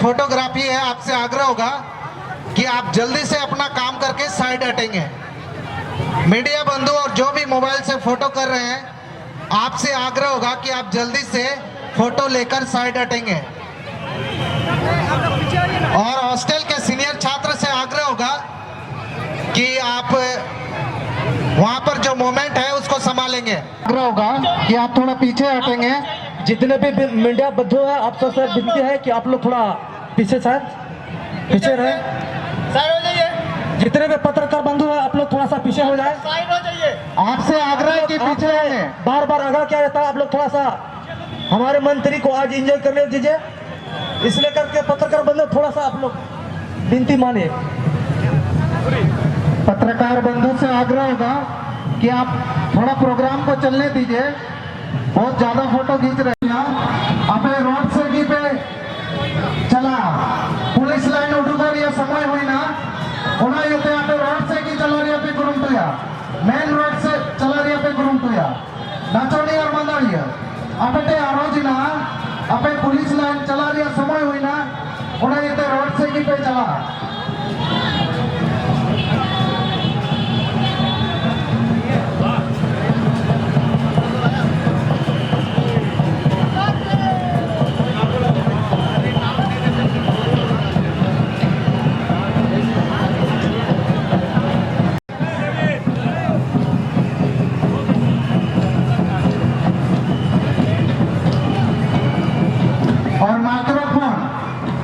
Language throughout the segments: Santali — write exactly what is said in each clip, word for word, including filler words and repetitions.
फोटोग्राफी है, आपसे आग्रह होगा कि आप जल्दी से अपना काम करके साइड हटेंगे। मीडिया बंधु और जो भी मोबाइल से फोटो कर रहे हैं, आपसे आग्रह होगा कि आप जल्दी से फोटो लेकर साइड हटेंगे। और हॉस्टल के सीनियर छात्र से आग्रह होगा कि आप वहां पर जो मोमेंट है, उसको संभालेंगे। आग्रह होगा कि आप थोड़ा पीछे हटेंगे। जितने भी बि- मीडिया बंधु हैं, आप सबसे विनती है कि आप लोग थोड़ा पीछे, सर, पीछे रहे। साइड हो जाइए। जितने भी पत्रकार बंधु हैं, आप लोग थोड़ा सा पीछे हो जाए। साइड हो जाइए। आपसे आग्रह है कि आप पीछे लोग आइए। बार बार आग्रह किया जाता है, आप लोग थोड़ा सा हमारे मंत्री को आज एंजॉय करने दीजिए। इसलिए करके पत्रकार बंधु, थोड़ा सा आप लोग विनती मानिए। पत्रकार बंधु से आग्रह होगा कि आप थोड़ा प्रोग्राम को चलने दीजिए, बहुत ज्यादा फोटो खींच रहे हैं। आप रोड से की पे ᱪᱟᱞᱟᱜᱼᱟ᱾ ᱯᱩᱞᱤᱥ ᱞᱟᱭᱤᱱ ᱩᱰᱩᱠᱚᱜ ᱨᱮᱭᱟᱜ ᱥᱚᱢᱚᱭ ᱦᱩᱭᱱᱟ, ᱚᱱᱟ ᱤᱭᱟᱹᱛᱮ ᱟᱯᱮ ᱨᱳᱰ ᱥᱮᱫ ᱜᱮ ᱪᱟᱞᱟᱜ ᱨᱮᱭᱟᱜ ᱯᱮ ᱠᱩᱨᱩᱢᱩᱴᱩᱭᱟ, ᱢᱮᱱ ᱨᱳᱰ ᱥᱮᱫ ᱪᱟᱞᱟᱜ ᱨᱮᱭᱟᱜ ᱯᱮ ᱠᱩᱨᱩᱢᱩᱴᱩᱭᱟ᱾ ᱱᱟᱪᱚᱱᱤᱭᱟᱹ ᱟᱨ ᱢᱟᱱᱫᱟᱲᱤᱭᱟᱹ, ᱟᱯᱮ ᱴᱷᱮᱱ ᱟᱨᱚᱡᱽ ᱦᱮᱱᱟᱜᱼᱟ, ᱟᱯᱮ ᱯᱩᱞᱤᱥ ᱞᱟᱭᱤᱱ ᱪᱟᱞᱟᱜ ᱨᱮᱭᱟᱜ ᱥᱚᱢᱚᱭ ᱦᱩᱭᱱᱟ, ᱚᱱᱟ ᱤᱭᱟᱹᱛᱮ ᱨᱳᱰ ᱥᱮᱫ ᱜᱮᱯᱮ ᱪᱟᱞᱟᱜᱼᱟ᱾ और माइक्रोफोन,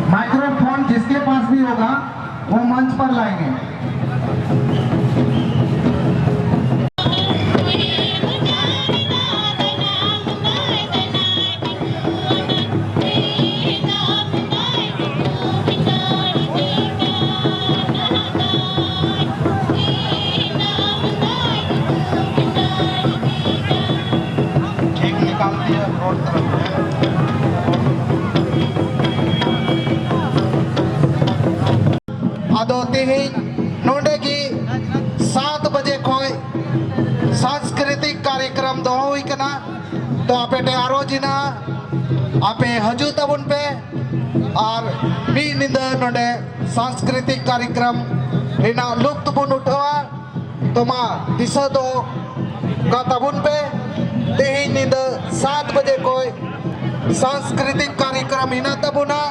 माइक्रोफोन जिसके पास भी होगा, वो मंच पर लाएंगे। ᱟᱫᱚ ᱛᱮᱦᱮᱧ ᱱᱚᱰᱮ ᱜᱮ ᱥᱟᱛ ᱵᱟᱡᱮ ᱠᱷᱚᱱ ᱥᱟᱝᱥᱠᱨᱤᱛᱤᱠ ᱠᱟᱨᱭᱚᱠᱨᱚᱢ ᱫᱚᱦᱚ ᱦᱩᱭ ᱠᱟᱱᱟ᱾ ᱛᱚ ᱟᱯᱮ ᱴᱷᱮᱱ ᱟᱨᱚᱡᱽ ᱦᱮᱱᱟᱜᱼᱟ, ᱟᱯᱮ ᱦᱤᱡᱩᱜ ᱛᱟᱵᱚᱱ ᱯᱮ᱾ ᱟᱨ ᱢᱤᱫ ᱧᱤᱫᱟᱹ ᱱᱚᱰᱮ ᱥᱟᱝᱥᱠᱨᱤᱛᱤᱠ ᱠᱟᱨᱭᱚᱠᱨᱚᱢ ᱨᱮᱱᱟᱜ ᱞᱩᱯᱛ ᱵᱚᱱ ᱩᱴᱷᱟᱹᱣᱟ᱾ ᱛᱚ ᱢᱟ ᱫᱤᱥᱟᱹ ᱫᱚᱦᱚ ᱠᱟᱜ ᱛᱟᱵᱚᱱ ᱯᱮ, ᱛᱮᱦᱮᱧ ᱧᱤᱫᱟᱹ ᱥᱟᱛ ᱵᱟᱡᱮ ᱠᱷᱚᱱ ᱥᱟᱝᱥᱠᱨᱤᱛᱤᱠ ᱠᱟᱨᱭᱚᱠᱨᱚᱢ ᱦᱮᱱᱟᱜ ᱛᱟᱵᱚᱱᱟ᱾